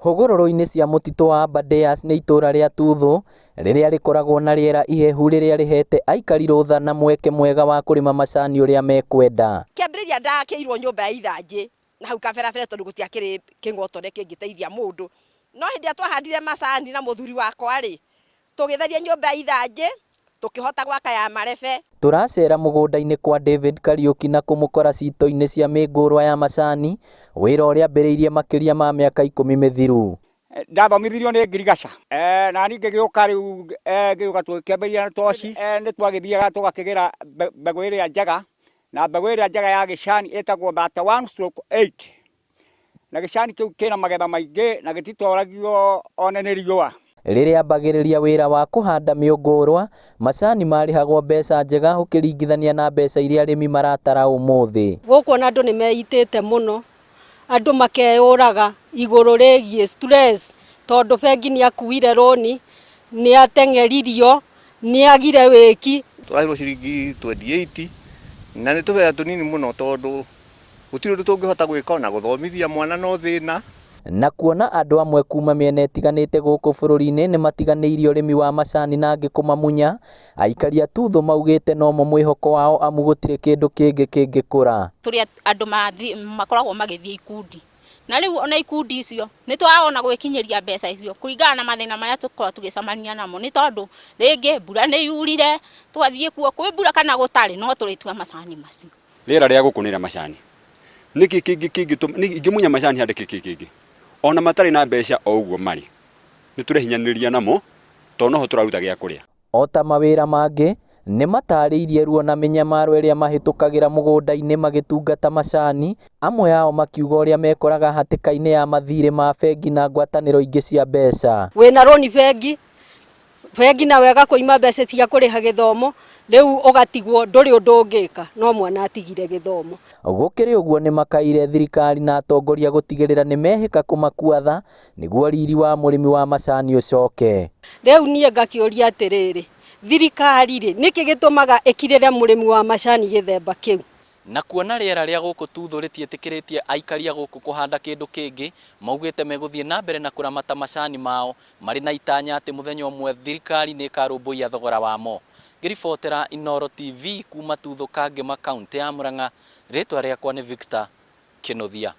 Hũgũrũrũ-inĩ cia mũtitũ wa Aberdares nĩ itũra rĩa Tuthũ, rĩrĩa rĩkoragwo na rĩera ihehu rĩrĩa rĩhete aikari rũtha na mweke mwega wa kũrĩma macani ũrĩa mekwenda. Kĩambĩrĩria ndakĩirwo nyũmba ya ithanjĩ na hau kaberabere tondũ gũtiakĩrĩ kĩng'otore kĩngĩteithia mũndũ. No hĩndĩ ĩrĩa twahandire macani na mũthuri wakwa rĩ, tũgĩtheria nyũmba ya ithanjĩ, tũkĩhota gwaka ya marebe. Tũracera mũgũnda-inĩ kwa David Kariuki na kũmũkora cito-inĩ cia mĩngũrwa ya macani, wĩra ũrĩa ambĩrĩirie makĩria ma mĩaka ikũmi mĩthiru. Ndathomithirio nĩ ngirigaca na niĩ ngĩgĩũka rĩu ngĩũka tũgĩkĩambĩrĩria na toci. Nĩ twagĩthiaga tũgakĩgĩra mbegũ ĩrĩa njega na mbegũ ĩrĩa njega ya gĩcani ĩtagwo 31/8. Na gĩcani kĩu kĩna magetha maingĩ na gĩtitoragio one nĩ riũa. Rĩrĩa ambagĩrĩria wĩra wa kũhanda mĩũngũrwa, macani marĩhagwo mbeca njega ũkĩringithania na mbeca iria arĩmi maratara ũmũthĩ. Gũkũ ona andũ nĩ meitĩte mũno, andũ makeyũraga igũrũ rĩgiĩ stress tondũ bengi nĩ akuire rũni, nĩ ateng'eririo, nĩ agire wĩki. Tũraheirwo ciringi 28 na nĩ tũbeca tũnini mũno tondũ Gũtirĩ ũndũ tũngĩhota gwĩka ona gũthomithia mwana no thĩna. Na kuona andũ amwe kuma mĩena ĩtiganĩte gũkũ bũrũri-inĩ nĩmatiganĩirie ũrĩmi wa macani na angĩ kũmamunya, aikari a Tuthũ maugĩte nomo mwĩhoko wao amu gũtirĩ kĩndũ kĩngĩ kĩngĩkũra. Tũrĩ andũ makoragwo magĩthiĩ ikundi, na rĩu ona ikundi icio nĩ twagaga ona gwĩkinyĩria mbeca icio kũringana na mathĩna marĩa tũkoragwo tũgĩcemania namo, nĩ tondũ rĩngĩ mbura nĩ yurire twathiĩ kuo, kwĩ mbura kana gũtarĩ no tũrĩtua macani macio. Rĩera rĩa gũkũ nĩ rĩa macani. Nĩkĩ kĩngĩ kĩngĩtũma, ingĩmunya macani hande kĩĩ kĩngĩ? Ona matarĩ na mbeca o ũguo marĩ, nĩ tũrehinyanĩrĩria namo tondũ noho tũraruta gĩa kũrĩa. O ta mawĩra mangĩ, nĩ matarĩirie ruo na mĩnyamaro ĩrĩa mahĩtũkagĩra mũgũnda-inĩ magĩtungata macani, amwe ao makiuga ũrĩa mekoraga hatĩka-inĩ ya mathirĩ ma bengi na ngwatanĩro ingĩ cia mbeca. Wĩna rũni bengi, bengi nayo ĩgakũima mbeca cia kũrĩha gĩthomo, rĩu ũgatigwo ndũrĩ ũndũ ũngĩka no mwana atigire gĩthomo. Gũkĩrĩ ũguo nĩmakaĩire thirikari na atongoria gũtigĩrĩra nĩmehĩka kũmakua tha nĩguo riri wa mũrĩmi wa macani ũcoke. Rĩu niĩ ngakĩũria atĩrĩrĩ, thirikari rĩ, nĩkĩ gĩtũmaga ĩkirĩre mũrĩmi wa macani gĩthemba kĩu? Na kuona rĩera rĩa gũkũ Tuthũ rĩtiĩtĩkĩrĩtie aikari a gũkũ kũhanda kĩndũ kĩngĩ, maugĩte megũthiĩ na mbere na kũramata macani mao marĩ na itanya atĩ mũthenya ũmwe thirikari nĩ ĩkarũmbũiya thogora wamo. Ngĩribotera Inooro TV kuuma Tuthũ Kangema, kauntĩ ya Murang'a, rĩtwa rĩakwa nĩ Victor Kĩnuthia.